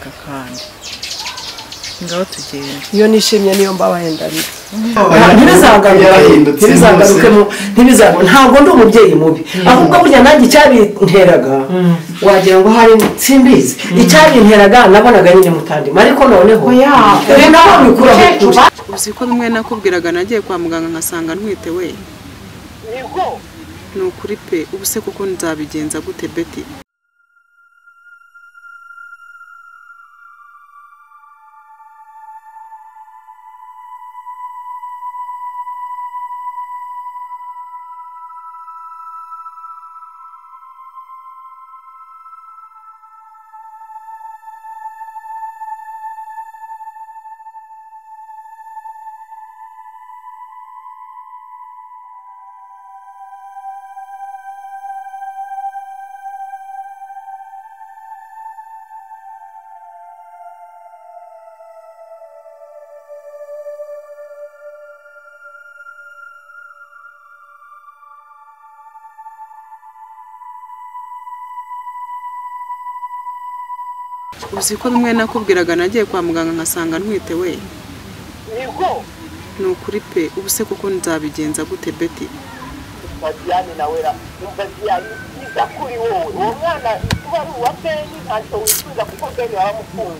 Kandi ngaho tugenda. Iyo nishimye niyo mbabaye ndarira. Ntibizagaruke, ntibizagaruke. Ntabwo ndi umubyeyi mubi, ahubwo burya nanjye icyabinteraga wagira ngo hari simbizi, icyabinteraga nabonaga nyine mutandima, ariko noneho uzi ko bimwe nakubwiraga nagiye kwa muganga nkasanga ntwite we. Ni ukuri pe, ubu se kuko nzabigenza gute Betty? Uzi ko bimwe nakubwiraga nagiye kwa muganga nkasanga ntwite we. Ni ukuri pe, ubu se kuko nzabigenza gute Betty?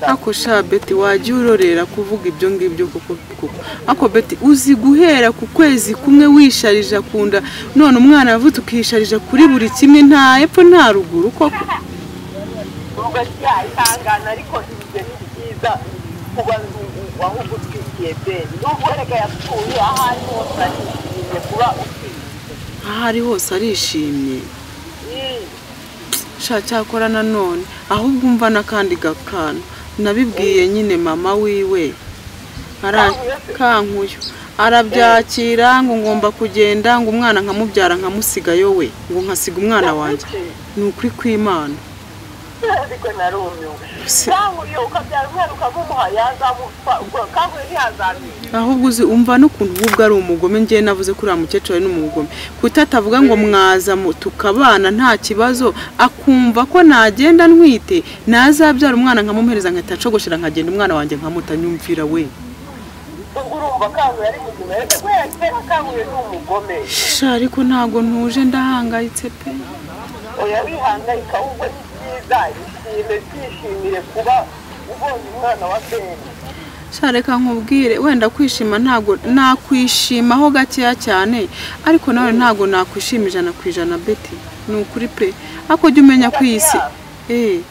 Ako sha Betty, wajya urorera kuvuga ibyo ngibyo kuko ako Betty uzi guhera ku kwezi kumwe wisharija kunda, none umwana yavutse ukisharija kuri buri kimwe, nta epfo nta ruguru koko. Ariko ibyo ni byiza kuba ahubwo utwikiye Beni, nubwo erega yapfuye aho ari hose arishimye kuba utwite, aho ari hose arishimye. Sha cyakora nanone ahubwo umva n'akandi gakano nabibwiye nyine mama wiwe kankuyo arabyakira ngo ngomba kugenda, ngo umwana nkamubyara nkamusigayo we, ngo nkasiga umwana wanjye. Ni ukuri kw'Imana. Ariko narumiwe. Kankuyo ukabyara umwana ukamuha yazamupfa, kankuyo ntiyazamenya. Ahubwo uzi umva n'ukuntu ubwo ari umugome. Ngiye navuze kuri mukecuru ari n'umugome, kutatavuga ngo mwaza tukabana nta kibazo, akumva ko nagenda ntwite nazabyara umwana nkamumuhereza nkahita ncogoshera nkagenda umwana wanjye nkamuta. Nyumvira we. Ubwo urumva kankuyo ari muzima, reka kubera kankuyo ni umugome. Sha ariko ntago ntuje, ndahangayitse pe. Oya wihangayika, ahubwo ni byiza, ishime, byishimire kuba ubonye umwana wa Beni. Sha reka nkubwire, wenda kwishima ntago nakwishimaho gakeya cyane, ariko nawe ntago nakwishima 100% Betty. Ni ukuri pe, ako jya umenya ku isi.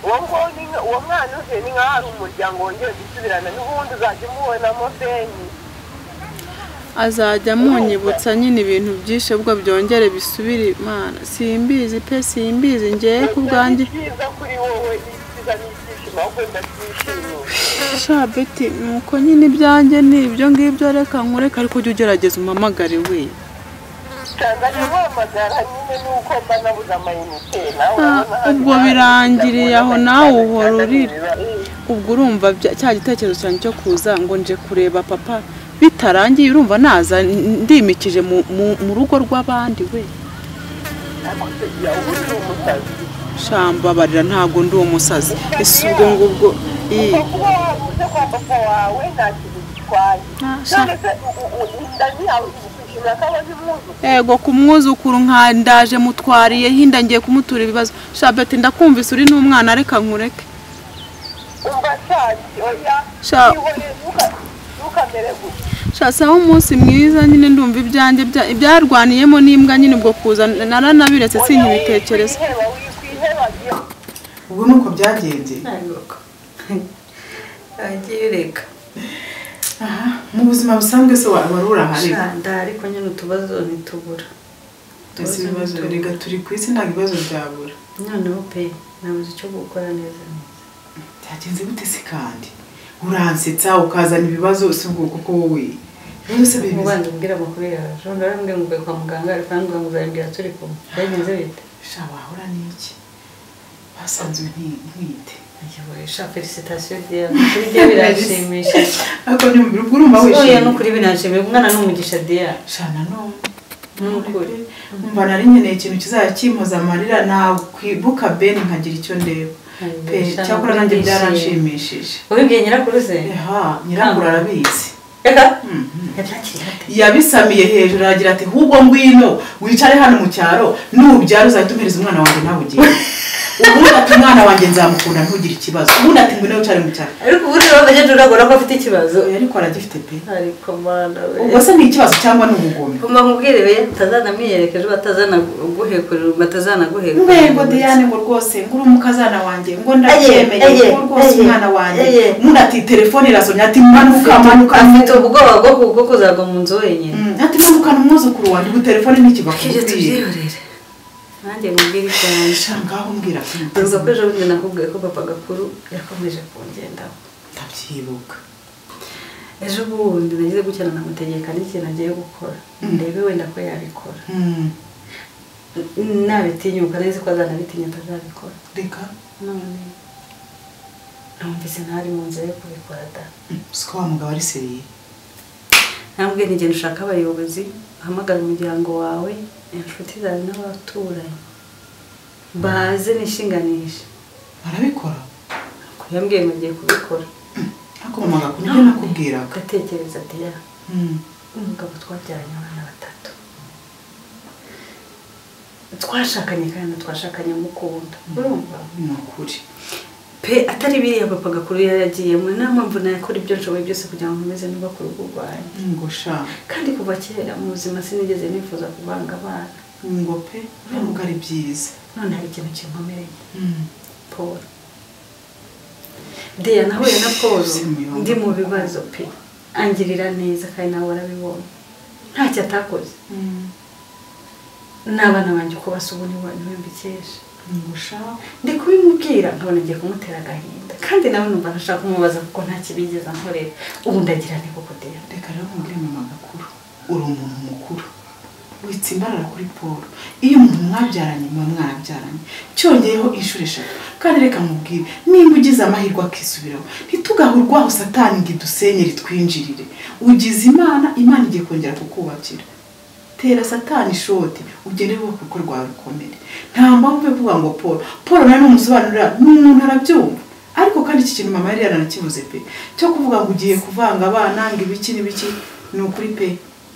Uwo mwana uje ni nkaho ari umuryango wongeye gusubirana, n'ubundi uzajya umubonamo Beni. Azajya amunyibutsa nyine ibintu byinshi ubwo byongere bisubire. Imana simbizi pe, simbizi ngiye ku bwanjye. Sha Betty, nuko nyine ibyanjye ni ibyo ngibyo, reka nkureka, ariko ujye ugerageza umpamagare we. Ubwo birangiriye aho nawe uhora urira. Ubwo urumva cya gitekerezo cyanjye cyo kuza ngo nje kureba papa bitarangiye, urumva naza ndimikije mu rugo rw'abandi we. Shamba barira, ntago ndi umusazi. Ese ubwo ngubwo ego kumwuzukuru nka ndaje mutwariye hinda ngiye kumutura ibibazo. Sha Betty ndakumvise uri n'umwana, reka nkureke. Sha sawa, umunsi mwiza nyine ndumva ibyanjye ibyarwaniyemo n'imbwa nyine ubwo kuza naranabiretse sinkibitekereza. Ubwo nuko byagenze. Agiye reka. Aha, mu buzima busanzwe se wari urahari? Sha ariko nyine utubazo ntitubura. Ese ibibazo rega turi ku isi nta bibazo byabura. Noneho pe nabuze icyo gukora neza neza. Byagenze gute se kandi? Uransetsa ukazana ibibazo si ubwo kuko wowe. Ibibazo se bimeze. Ubanza umbwira amakuru yawe. Ejo narambwiye ngo uvuye kwa muganga ariko arambwira ngo uzambwira turi kumwe. Byagenze bite? Sha wahora n'iki? Basanzwe ntwite. Sha félicitations Diane. Kuri byo birashimishije. Ariko nyumvira ubwo urumva wishimye. Oya no kuri binashimye umwana n'umugisha Diane. Sha nanone umva nari nkeneye ikintu kizajya kimpoza amarira nakwibuka Ben nkagira icyo ndeba. Pe cyakora nanjye byaranshimishije. Ubibwiye nyirakuru se? Eha, nyirakuru arabizi. Eka? Yabisamiye hejuru aragira ati hubwo ngwino wicare hano mu cyaro nubyara uzahita umpereza umwana wanjye nawe ugiye. Ubundi ati umwana wanjye nzamukunda ntugire ikibazo. Ubundi ati ngwino wicare mu cyaro. Ariko ubundi bageze uragora ko afite ikibazo. Ariko aragifite pe. Ariko mana we. Ubwo se ni ikibazo cyangwa ni ubugome? Kuma nkubwire be tazanamwiyerekeje batazana guhekurira batazana guhekurira. Mbego Diane ngo rwose nguri umukazana wanjye ngo ndabyemeye ngo rwose umwana wanjye. Umuntu ati telefone irasonye ati manuka manuka afite ubwoba bwo kuzagwa mu nzu wenyine. Ati manuka n'umwuzukuru wanjye ubu telefone ntikiva ku mutwe. Nanjye nkubwire ibyanjye. Ngaho mbwira. Uza ko ejo bundi nakubwiye ko papa Gakuru yakomeje kungendaho. Ndabyibuka. Ejo bundi nagize gukina namutegeka n'ikintu agiye gukora. Ndebe wenda ko yabikora. Nabitinyuka neza ko azanabitinya atazabikora. Reka. None numvise ntari mu nzira yo kubikora da. Siko wa mugabo ari seriye. Nambwe nigenda ushaka abayobozi, uhamagara umuryango wawe, inshuti zawe n'abaturanyi. Baze nishinganisha. Barabikora? Yambwiye ngo ngiye kubikora. Ariko mama Gakuru nibyo nakubwiraga. Gatekereza ati ya. Umugabo twabyaranye abana batatu. Twashakanye kandi twashakanye mukunda. Urumva? Ni ukuri. Pe atari biriya papa Gakuru yaragiyemo nta mpamvu nakora ibyo nshoboye byose kugira ngo nkomeze nuba ku rugo rwanjye. Ngo sha. Kandi kuva kera mu buzima sinigeze nifuza kuvanga abana. Ngo pe uriya ari byiza. None hari ikintu kinkomereye. Paul. Deya nahuye na Paul ndi mu bibazo pe. Angirira neza kandi nawe warabibonye. Ntacyo atakoze. N'abana banjye uko basa ubu niwe mbikesha. Ndi kubimubwira nkabona ngiye kumutera agahinda kandi nawe numva ntashaka kumubaza kuko nta kibigeza nkorera. Ubu ndagira nte koko Deya? Reka rero nkubwire mama Gakuru, uri umuntu mukuru witsimbarara kuri Paul. Iyo umuntu mwabyaranye muba mwarabyaranye, cyongeyeho inshuro eshatu. Kandi reka nkubwire, nimba ugize amahirwe akisubiraho, ntitugahurwaho satani ngo idusenyere twinjirire. Ugize Imana, Imana igiye kongera kukubakira. Tera satani ishoti ugende wubaka urugo rwawe rukomere. Nta mpamvu yo kuvuga ngo Paul Paul nawe numusobanurira n'umuntu arabyumva. Ariko kandi iki kintu mama yari yaranakivuze pe, cyo kuvuga ngo ugiye kuvanga abana ngo ibiki n'ibiki, ni ukuri pe.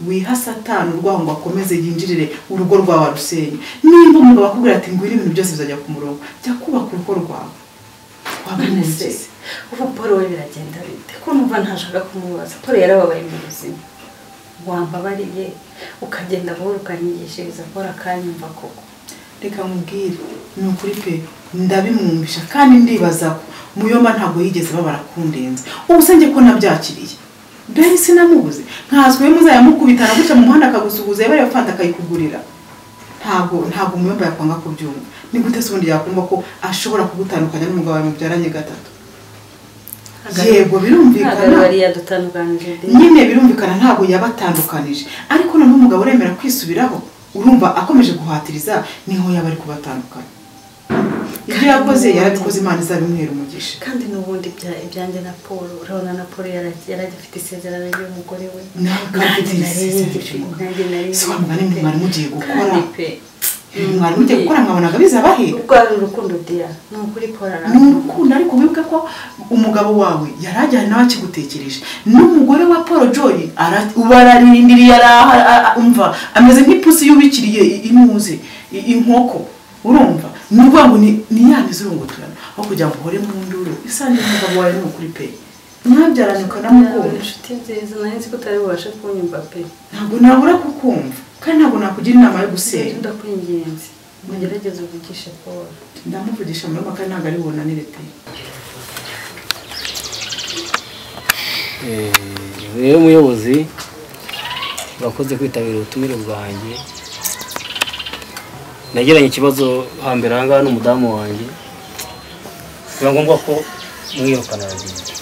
Wiha satani urwaho ngo akomeze yinjirire urugo rwawe arusenye. Nimba umugabo akubwira ati ngwino ibintu byose bizajya ku murongo, jya kubaka urugo rwawe. Wabimuzize. Ubu Paul we biragenda bite? Ko numva ntashaka kumubaza. Paul yarababaye mu buzima. Wambabariye ukagenda buhoro ukanyigishiriza Paul akanyumva koko. Reka nkubwire, ni ukuri pe ndabimwumvisha kandi ndibaza ko Muyomba ntabwo yigeze babara kundenza. Ubu se njye ko nabyakiriye. Beri sinamubuze. Nkazwe muzayamukubitana gutya mu muhanda akagusuhuza yabari fanta akayikugurira. Ntabwo Muyomba yakwanga kubyumva. Ni gute se ubundi yakumva ko ashobora kugutandukanya n'umugabo wawe mubyaranye gatatu? Yego birumvikana. Nyine birumvikana ntabwo yabatandukanije. Ariko none umugabo uremera kwisubiraho, urumva akomeje guhatiriza niho yaba ari kubatandukanya. Ibyo yakoze yarabikoze, Imana izabimuhera umugisha. Kandi n'ubundi ibyanjye na Paul, urabona na Paul yaragifite isezerano ry'umugore we. Si wa mugani mwari mugiye gukora. Mwari mugiye gukora mwabonaga bizabahira. Ubwo ari urukundo Dia, ni ukuri Paul ni urukundo. Ariko wibuke ko umugabo wawe yarajyanye nawe akigutekereje. N'umugore wa Paul Joy ubararindiriye umva ameze nk'ipusi yubikiriye imuze inkoko. Urumva ni ukuvuga ngo ni ya mizurunguturano aho kugira ngo uhore mu nduru isange umugabo wawe ni ukuri pe. Mwabyaranye ukanamukunda. Inshuti nziza nari nzi ko utari bubashe kunyumva pe. Ntabwo nabura kukumva kandi ntabwo nakugira inama yo gusenya. Ndakwinginze mugerageze uvugishe Paul. Ndamuvugisha muri maka ntabwo ari bunanire pe. Rero muyobozi urakoze kwitabira ubutumire bwanjye. Nagiranye ikibazo hambere aha ngaha n'umudamu wanjye, biba ngombwa ko mwirukana aragenda.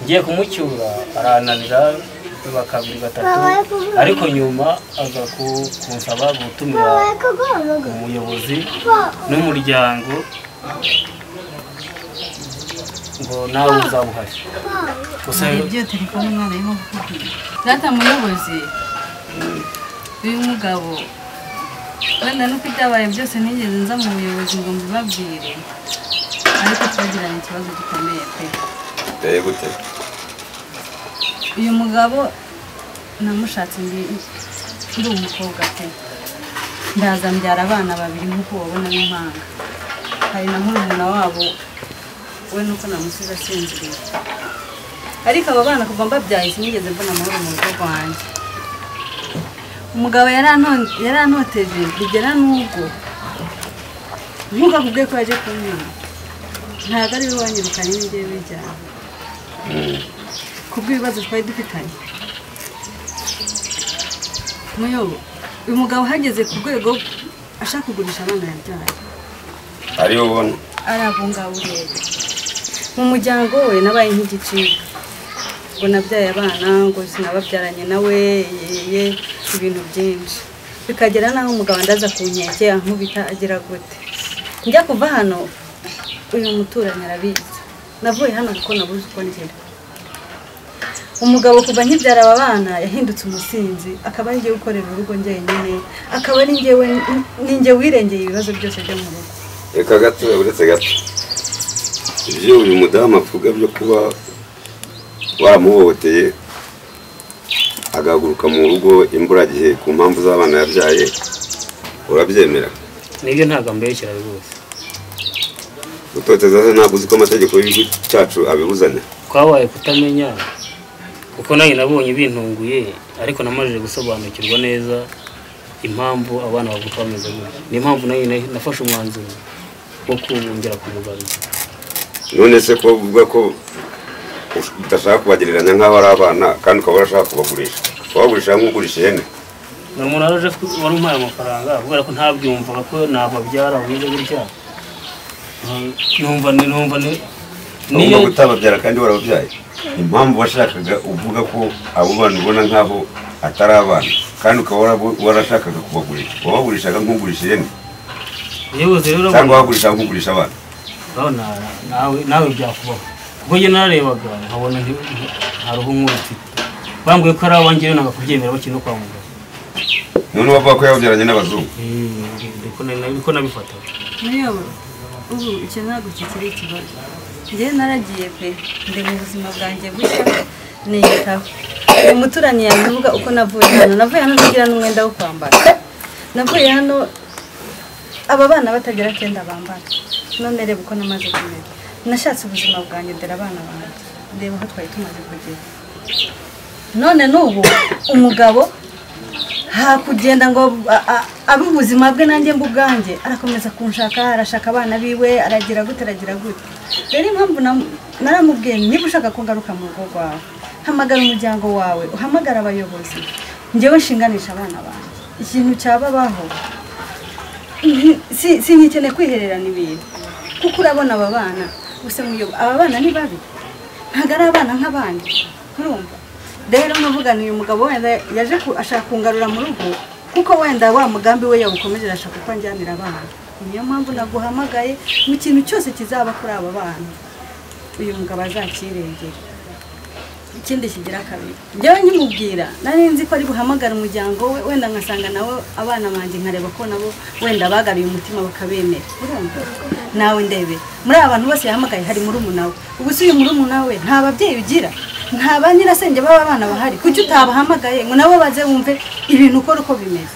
Ngiye kumucyura arananira biba kabiri gatatu, ariko nyuma aza kunsaba gutumira umuyobozi n'umuryango ngo nawe uzaba uhari. Gusa ibyo telefone umwana arimo kukubwira. Data muyobozi, uyu mugabo wenda nuko ibyabaye byose nigeze nza mu buyobozi ngo mbibabwire, Ariko twagiranye ikibazo gikomeye pe. Biteye gute? Uyu mugabo namushatse ndi umukobwa pe. Ndaza mbyara abana babiri nk'uko wabona n'impanga. Hari na murumuna wabo we nuko namusize asinziriye. Ariko aba bana kuva mbabyaye sinigeze mbona amahoro mu rugo rwanjye. Umugabo yarantoteje bigera n'ubwo ntukakubwiye ko yaje kunywa. Ntabwo ari we wanyirukanye ni njyewe wijyana. Kubw'ibibazo twari dufitanye. Muyobo, uyu mugabo hageze ku rwego ashaka kugurisha abana yabyaye. Ari ubona? Ari abo ngabo ureba. Mu muryango we nabaye nk'igicibwa. Ngo nabyaye abana, ngo sinababyaranye nawe, yeye ibintu byinshi. Bikagera naho umugabo ndaza ku nkeke ankubita agira gute. Njya kuva hano uyu muturanyi arabizi. Navuye hano kuko nabuze uko ngera. Umugabo kuva nkibyara aba bana yahindutse umusinzi, akaba ari njye ukorera urugo njyenyine, akaba ari njyewe ninjye wirengeye ibibazo byose byo mu rugo. Reka gato, uretse gato. Ibyo uyu mudamu avuga byo kuba waramuhohoteye agahaguruka mu rugo imburagihe ku mpamvu z'abana yabyaye, urabyemera? Nibyo ntabwo ambeshyera rwose. Gutoteza se ntabwo uzi ko amategeko y'igihugu cyacu abibuzanya? Kwabaye kutamenya, kuko nanjye nabonye bintunguye, ariko namajije gusobanukirwa neza impamvu abana bavuka bameze gutya. Niyo mpamvu nanjye nafashe umwanzuro wo kubongera kumugaruza. None se ko uvuga ko udashaka kubagereranya nk'aho ari abana kandi ukaba urashaka kubagurisha, kubagurisha nk'ugurisha ihene? Ni umuntu wari wari umpaye amafaranga kubera ko ntabyumvaga ko nababyara bameze gutya. Numva niyo utababyara kandi warababyaye. Impamvu washakaga uvuga ko abo bana ubona nk'aho atari abana kandi ukaba warashakaga kubagurisha, wabagurishaga nk'ugurisha ihene cyangwa wagurisha nk'ugurisha abana? Nawe byakubaho kuko njye nararebaga nkabona nta ruhu nk'urufite. Bambwiye ko ari abanjye rero nanga kubyemera bakiri no kwa muganga. None bavuga ko yababyaranye n'abazungu? Niko nabifataga. Muyobo, ubu icyo ntabwo kikiri ikibazo. Njyewe naragiye pe, ndi mu buzima bwanjye bushya niyitaho. Uyu muturanyi yanvuga uko navuye hano, navuye hano ntagira n'umwenda wo kwambara. Navuye hano aba bana batagira kenda bambara. None reba uko namaze kumera. Nashatse ubuzima bwanjye ndera abana banjye. Ndeba aho twari tumaze kugera. None n'ubu umugabo hakugenda ngo abe ubuzima bwe nanjye mbu bwanjye, arakomeza kunshaka, arashaka abana biwe, aragira gute aragira gute. Rero impamvu naramubwiye niba ushaka ko ngaruka mu rugo rwawe, hamagara umuryango wawe, uhamagara abayobozi, njyewe nshinganisha abana banjye. Ikintu cyababaho sinyikeneye kwihererana ibintu, kuko urabona aba bana gusa muyobo, aba bana ni babi, ntabwo ari abana nk'abandi, urumva? Rero navugana uyu mugabo wenda yaje ashaka kungarura mu rugo, kuko wenda wa mugambi we yawukomeje arashaka ko anjyanira abana. Niyo mpamvu naguhamagaye mu kintu cyose kizaba kuri aba bana, uyu mugabo azakirengera. Ikindi kigira kabiri, njyewe nkimubwira nari nzi ko ari buhamagara umuryango we, wenda nkasanga nawe abana banjye nkareba ko nabo wenda bagariye umutima bakabemera. Urumva? Nawe ndebe muri aba bantu bose yahamagaye hari murumuna we. Ubu se uyu murumuna we nta babyeyi ugira, nta ba nyirasenge b'aba bana bahari, kuki utabahamagaye ngo nabo baze bumve ibintu ukora uko bimeze?